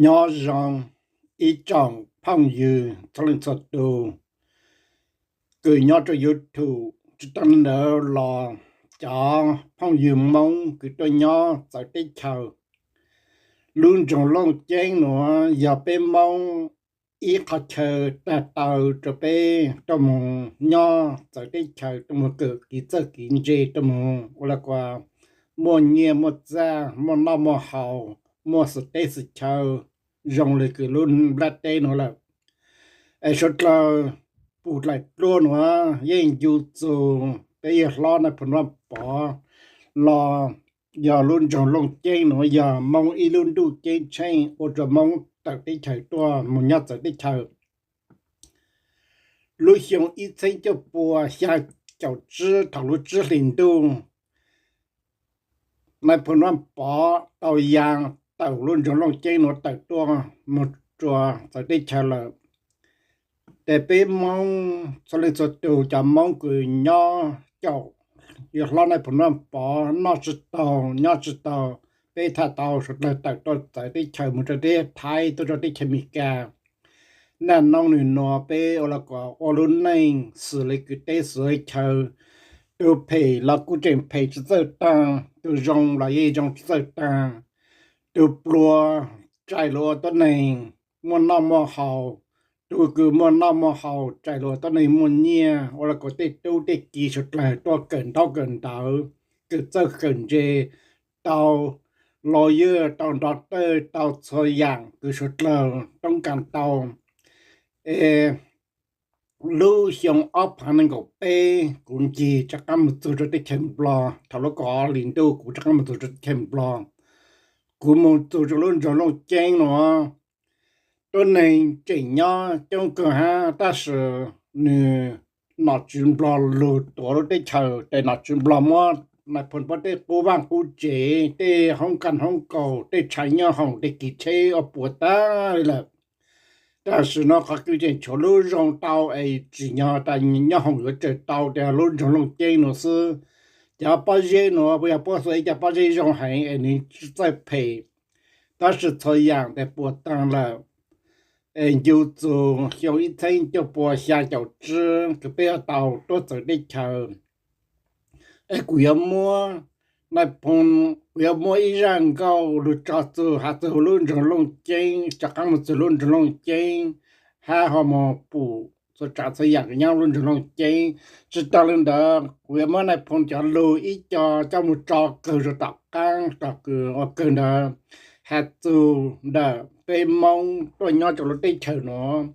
Nyob zoo ib tsoom phooj ywg txhua leej txhua tus kws nyob rau YouTube, tsis tas li ntawd los cov phooj ywg Hmoob kws tuaj nyob txawv teb chaws. Lub nroog Looj Ceeb nuav yog peb Hmoob ib qhov chaw tag taw rau peb tuaj moog nyob txawv teb chaws, tuaj moog kawm kev txawj kev ntse, tuaj moog ua laj kua muaj nyiaj muaj txaj, muaj noj muaj haus, muaj xwm teb xwm chaw zoo le kws lub nplaj teb nuav lawm. Es suav dlawg puv dlaim dluab nuav yeej ncu txug peb yawg hlob Nais Phoo Vaj Pov los yog lub nroog Looj Ceeb nuav yog Moob ib lub ntuj ceeb tsheej ua rua Moob tawm teb chaws tuaj moog nyob txawv teb chaws. Lub xyoo ib txheeb cuaj pua xya caum tsib thaum lub tsib hlis ntuj, Nais Phoo Vaj Pov tau ya tawm lub nroog Looj Ceeb nuav tawm tuaj moog rua txawv teb chaws lawm. Ces peb Moob txhua leej txhua tug cov Moob kws nyob caum yawg hlob Nais Phoo Vaj Pov noj tsis taug nyob tsis taug, peb tham tau suav dlawg tawm tuaj txawv teb chaws moog rua teb chaws Thaib, tuaj rua teb chaws Amelikas. Naj noob nwg nuav peb ua laj kua ua lub neej xws le kws teb xws le chaw. Tug phem los kuj tseem phem tsis txawj taag, tug zoo los yeej zoo tsis txawj taag. Tug pluag txais lug ua tuab neeg muaj noj muaj haus, tug kws muaj noj muaj haus txais lug ua tuab neeg muaj nyiaj, ua laj kua tej tub tej kiv suav dlawg tuaj kawm ntaub kawm ntawv, kawm txawj kawm ntse, tau lawyer, tau doctor, tau txhua yaam kws suav dlawg toob kas tau. Es lub xyoo ob phav nees nkaum peb kuv ncig rov qaab moog txug rua teb chaws Nplog, thaum lub kaum ob hlis ntuj kuv rov qaab moog txug rua teb chaws Nplog. Kuv moog txug rua lub nroog Looj Ceeb nuav, tuab neeg tseem nyob coob kawg hab, tab sis nwg nom tswv Nplog lug tuav lub teb chaws, tes nom tswv Nplog muab Nais Phoo Vaj Pov tej qub vaaj qub tsev, tej hoob kaj hoob kaus, tej tshaav nyoob hoom, tej kis tsheb ua puas taag le lawm. Tam sim no qhov kws tseem tshuav lub zoo tau es tsim nyog tas nyoob hoom yuav tsawg tau tes lub nroog Looj Ceeb nuav xwb. Cov pob zeb nuav puas yog puab xuas ib co pob zeb zoo heev es nwg tsis txawj phem, tab sis txhua yaam tes puas taag lawm. Es ncu txug xyoo ib txheeb cuaj pua xya caum tsib kws peb tau tuaj txawv teb chaws, es kuv yuav muab Nais Phoo, kuv yuav muab ib zaj nkauj lug tso txug has txug lub nroog Looj Ceeb, rov qaab moog txug lub nroog Looj Ceeb, hab ho moog pum txhua tsav txhua yaam kws nyob lub nroog Looj Ceeb. Tsis tas le ntawd kuv yuav muab Nais Phoo cov lug ib co coj moog tso kawg rua tom qaab, tom kws ua kawg ntawd has txug ntawm peb Moob tuaj nyob rua lub teb chaws nuav.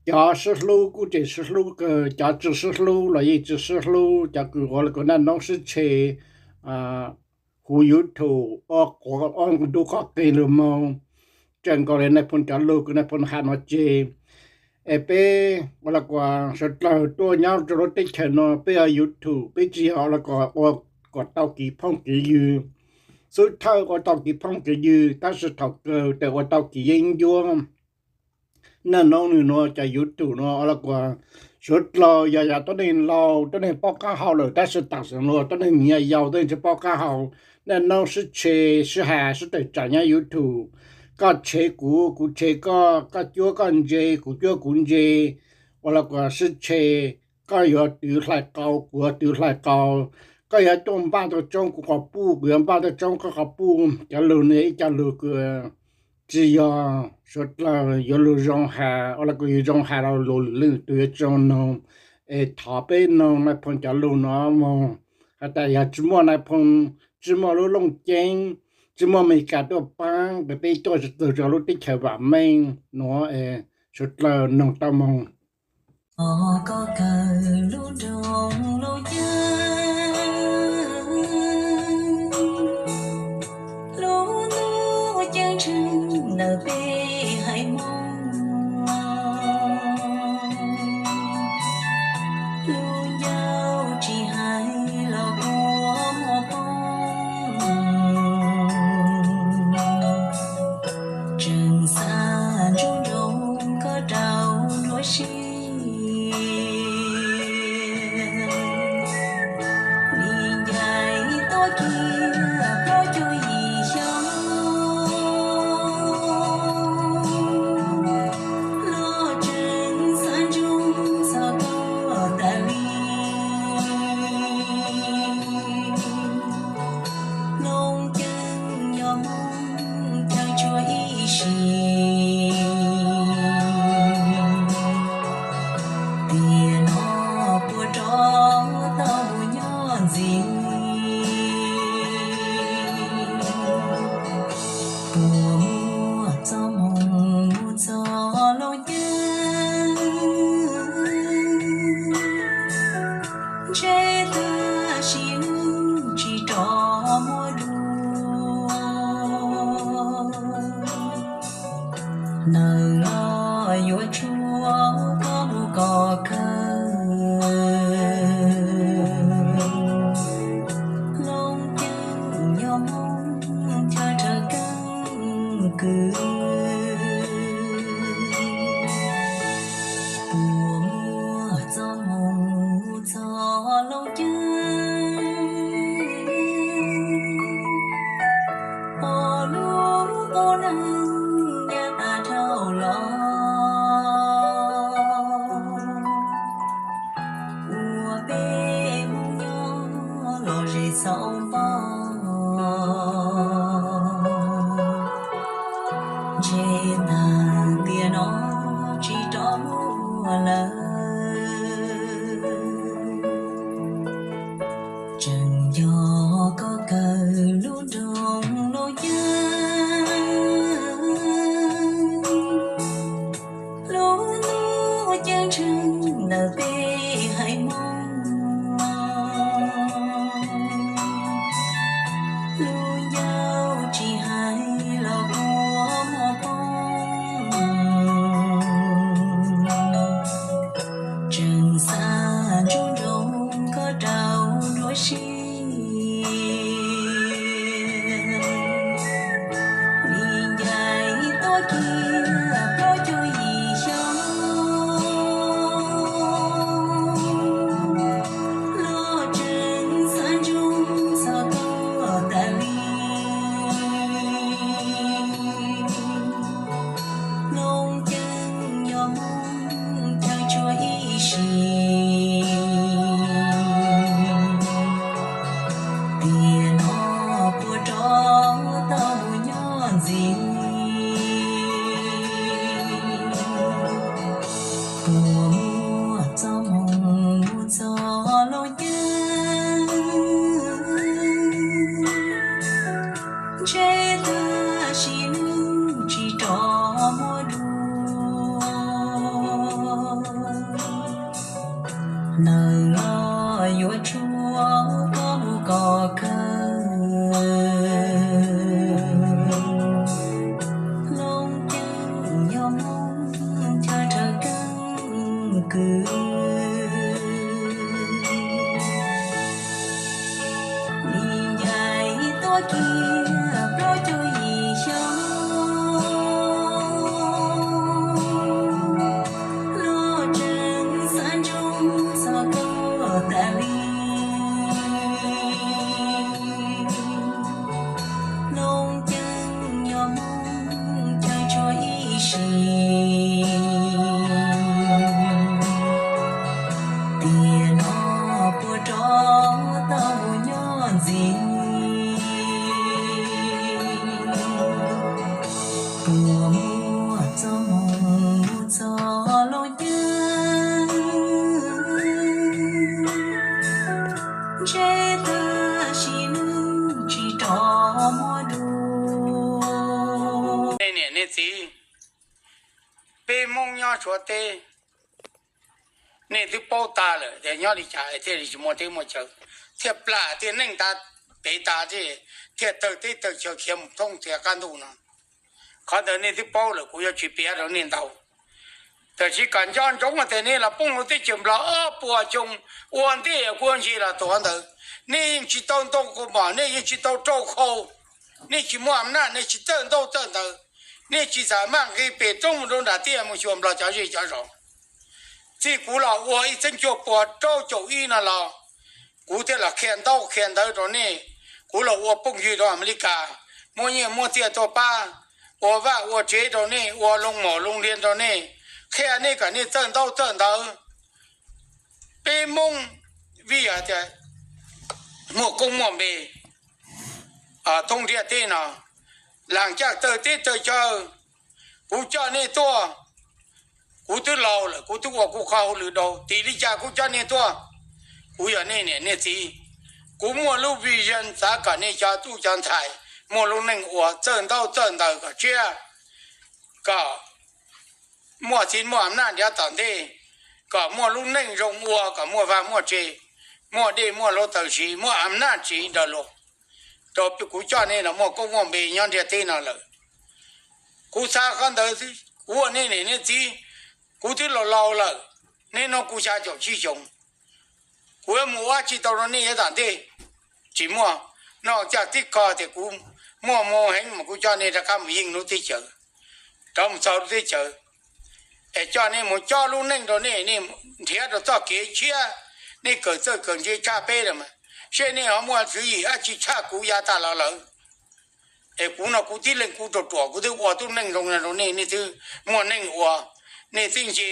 Cov sib hlub kuj tseem sib hlub kawg, cov tsis sib hlub los yeej tsis sib hlub, cov kws ua laj kua naj noob sib tshe, hu YouTube ua quav ua ntu qoj qe lug moog. Tseem nkaus le Nais Phoo cov lug kws Nais Phoo has nuav tseg. Es peb ua laj kua suav dlawg tuaj nyob rua lub teb chaws nuav peb ua YouTube, peb tsis yog ua laj kua ua kom tau kev phooj kev ywg. Xub thawj ua tau kev phooj kev ywg, tab sis thaum kawg tes ua tau kev yeeb ncuab. Naj noob nwg nuav cov YouTube nuav ua laj kua suav dlawg yog yog tuab neeg laug, tuab neeg paub qaab hau lawm, tab sis tam sim nuav tuab neeg yau yau, tuab neeg tsis paub qaab hau. Naj noob sib tshe, sib has, sib tawm tsam nyob YouTube. Koj tshev kuv, kuv tshev koj, koj cuab koj ntse, kuv cuab kuv ntse. Ua laj kua sib tshe, koj yuav twv hlais qau, kuv yuav twv hlais qau. Koj yuav tuaj npaj tau tsoob kuv qhov puj, kuv yuav npaj tau tsoob koj qhov puj. Cov lug nuav ib co lug kws tsis yog suav dlawg yuav lug zoo has, ua laj kua yuav zoo has rua luas lwm leej twg yuav tsis zoo noog. Es thov peb noog Nais Phoo cov lug nuav moog, has tas yog tsis muaj Nais Phoo, tsis muaj lub Looj Ceeb, tsis muaj Amelikas tuaj paab, tes peb tuaj tsis txug rua lub teb chaws vaam meej nuav es suav dlawg noog tau moog. Koj kawg lub nroog Looj Ceeb, lub ntuj ceeb tsheej ntawm peb haiv Moob. Lub ncauj tsis hais los kua muag poob, tseem xa ntsub nroo koj rau nruab siab. Vim ncaim tuaj kiag plaub caug yim xyoo, si. Tiam no puas rov tau mus nyob ntxiv, puas muaj txoj hmoo mus txog Looj Ceeb, ntshe tab sis nws tsis rov muaj dua. Nawm los yuav tshuav koj mus kom kawg, Looj Ceeb yog Hmoob chaw raws keeb kwm. Puas muaj txoj hmoo mus txog Looj Ceeb, pom lub qub neeg nyab tas dhau los, ua peb Hmoob nyob los zes txhaum npog, ntshe tag tiam no tsis rov muaj lawm. Tseem yog koj kawg lub nroog Looj Ceeb, lub ntuj ceeb tsheej ntawm peb haiv Hmoob. Lub ncauj tsis hais los kua muag poob, tseem xa ntsub nroos koj rau dua si. Nim ncaim tuaj kiag plaub caug yim xyoo, los tseem xav ntsub txog koj tas li. Looj Ceeb yog Hmoob chaw tshua ib sim, tiam no puas rov tau mus nyob ntxiv, puas muaj txoj hmoo mus txog Looj Ceeb, ntshe tab sis nws tsis rov muaj dua. Nawm los yuav tshuav koj mus kom kawg, Looj Ceeb yog Hmoob chaw raws keeb kwm. Nim ncaim tuaj kiag plaub caug yim xyoo, los tseem xav ntsub txog koj tas li. Looj Ceeb yog Hmoob chaw tshua ib sim, tiam no puas rov tau mus nyob ntxiv, puas muaj txoj hmoo mus txog Looj Ceeb, ntshe tab sis nws tsis rov muaj dua. Nej niam nej txiv, peb Hmoob nyob Suav teb, nej twb paub tag lawm tias nyob li cas thiaj li tsis muaj teb muaj chaw, thiaj plam tiaj neej tas pem tas, thiaj tawg teb tawg chaw khiav mus thoob txhia qab ntuj no. Qhov ntawd nej twb paub lawm, kuv yuav tsis piav rau nej ntau. Tab sis kom nco ntsoov tias nej los poob hauv teb chaws Nplog ob puas xyoo, ua ntej kuv ua ntsis los tuav ntawd, nej yeej tsis tau ntoo kaus mom, nej yeej tsis tau rau khau, nej tsis muaj am naj, nej tsis txawj ntaub txawj ntawv, nej tsis txawj maj nqis pem roob mus rau nram tiaj mus xyuas Nplog cov zej cov zos. Txij kuv los ua ib txhiab cuaj puas rau caum ib no los, kuv thiaj los qhia ntaub qhia ntawv rau nej. Kuv los ua phooj ywg rau Amelikas, muab nyiaj muab txiaj tuaj pab, ua vaj ua tsev rau nej, ua loo mom loo liaj rau nej, qhia nej kom nej txawj ntaub txawj ntawv. Peb Hmoob vim yog tias muaj koob muaj npe thoob ntiaj teb no, laas caj tawg teb tawg chaw, Kuv coj nej tuaj, kuv twb laus lawm, kuv twb ua kuv qhov hauj lwm dhau, tim li cas kuv coj nej tuaj? Kuv yog nej niam nej txiv, kuv muaj lub vision xav kom nej cov tub cov ntxhais muaj lub neej ua, txawj ntaub txawj ntawv kom tshiab, kom muaj txiv muaj am naj ntiav tom ntej, kom muaj lub neej zoo ua, kom muaj vaj muaj tse, muaj dej muaj hlua taws siv, muaj am naj tsiv rau luag, rau kuv coj nej los muaj koob muaj npe nyob ntiaj teb no lawm. Kuv xav qhov ntawd xwb, kuv ua nej niam nej txiv, kuv twb laus laus lawm, nej nug kuv xya caum tsib xyoo, kuv yuav mus ua dab tsi tau rau nej yav tom ntej? Tsis muaj. Noj caj tib qho tias kuv muaj hmoo heev mas kuv coj nej rov qab mus yeej lub teb chaws, rov mus txog lub teb chaws, es coj nej mus cob lub neej rau nej, nej nrhiav rau txoj kev tshiab, nej kawm txawj kawm ntse tshaj peb lawm mas, seb nej ho muaj tswv yim dab tsi tshaj kuv yav tas los lawm. Es kuv no kuv tib leeg kuv ruam ruam kuv twb ua tub neej zoo rau nej, nej twb muaj neej ua, nej twb nce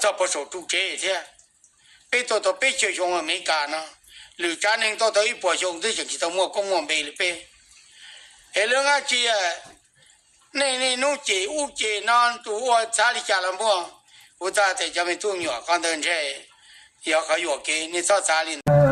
txog puag saum ru tsev thiab. Peb tuaj tau peb caug xyoo Amelikas no, lwm tsav neeg tuaj tau ib puas xyoo twb tseem tsis tau muaj koob muaj npe li peb. Es lawv dab tsi, nej niaj hnub cem ub cem no, tus ua txhav li cas los muaj. Kuv xav tias cov me tub me nyuam, qhov ntawd ntshe yog qhov yuam kev, nej txhob xav li ntawd.